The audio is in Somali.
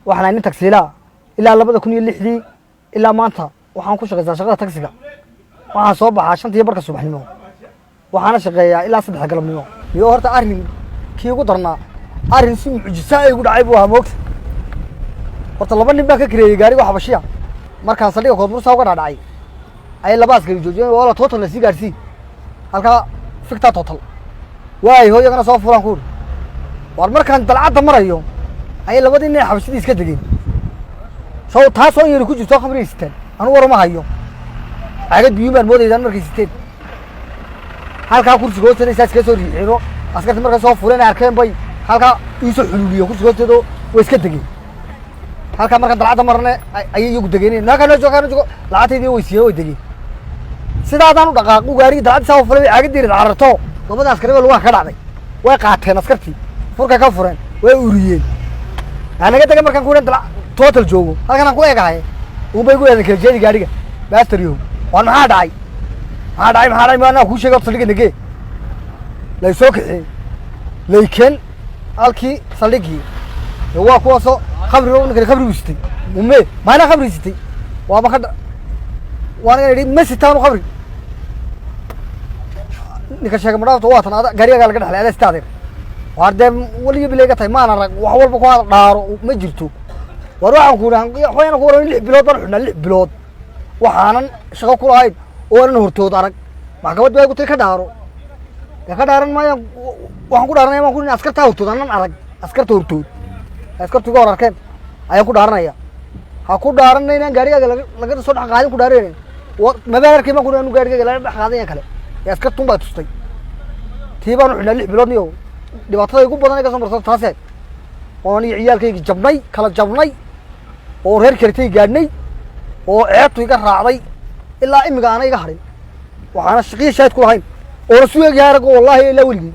Waxaan ahay nin tagsiilaa ilaa 2006-dii ilaa maanta. Waxaan ku shaqaystaa shaqada tagsiga. Waxaan soo baxaa 5:30 subaxnimo, waxaana shaqeeyaa ilaa 3 galabnimo. Iyo horta arrin kii ugu darnaa, arrin si mucjisa ay igu dhacay buu ahaa, moogta. Horta laba nin baan ka kareeyey gaariga Xabashiya. Markaan saldhiga Koodbursaa uga dhaadhacay ayay laba askari joojiyeen. Wala Total na sii gaarsii halkaa Ficta Total waay hooyagana soo fulaan ku uri. Waar markaan dalcadda marayo ayay labadii nin Xabashidii iska degeen. So taasoo yari ku jirto khamriga siteen, anu warama hayo, caagad biyuun baan moodaydaan. Markay siteen halkaa kursiga hoosteeda isaa iskaga soo riixeeno. Askarti markay soo fuleen ay arkeen bay halkaa iisoo xuluuliyen kursiga hoosteedo, way iska degeen. Halkaa markaan dalcadda marne ayay iyagu degeen. Halkaa noo joogo, noo joogo, lacagtaydii way siiyeen, way degeen. Sidaadaan u dhaqaaqu gaarigii dalcaddi saa u fulay, caagaddii cararto, labada askari ba lugaha ka dhacday. Way qaateen askartii, furka ka fureen, way uriyeen. Aa naga dega. Markaan ku idhan dalac Total joogo halkan aan ku eegahay uun bay gu eedan kala jeedi gaariga baastaryow. Waan maxaa dhacay, maxaa dhacay, maxaa dhacay? Maanaa kuu sheegay. Horta saldhigga nagee. Lay soo kaxeeyey, laykeen halkii saldhiggii. Waa kuwaasoo khamri, ninkani khamri buu sitay. Mume maanaa khamri sitay? Waaba ka waan idhi ma sitaanu khamri. Ninka sheega ma dhaafto? Waa tan ada gaarigagaa laga dhexlay, adaa sita adeer. Waar dee weliga bilayga tahay, maan arag. Wax walba ku hada dhaaro ma jirto. Waar waxaan ku idhi waxbayna ku waran. 6 bilood baan xidhnaa, 6 bilood waxaanan shaqo ku lahayn oo aanan hortood arag. Maxkamadda baa igu tiri ka dhaaro. Dee ka dhaaran maayaan. Waxaan ku dhaaranaya baan ku askartaa hortood aanan arag, askarta hortood, askartu iga hor arkeen ayaan ku dhaaranaya. Ha ku dhaaranna inaan gaarigaaga laga soo dhex qaadin ku dhaaranay. Mabaan arkay baan ku anu gaarigaaga laga dhex qaadayan kale ee askartun baa tustay. Tii baanu xidhnaa 6 bilood. Niyo dhibaatada igu badan ay ka soo marto taase, oo aniga ciyaalkaygi jabnay, kala jabnay, oo reer kaletay gaadhnay, oo ceebtu iga raacday ilaa imiga aana iga hadhin, waxaana shaqiya shaahid ku lahayn oona su egyahay raggo, wallaahi, ilaa weligii.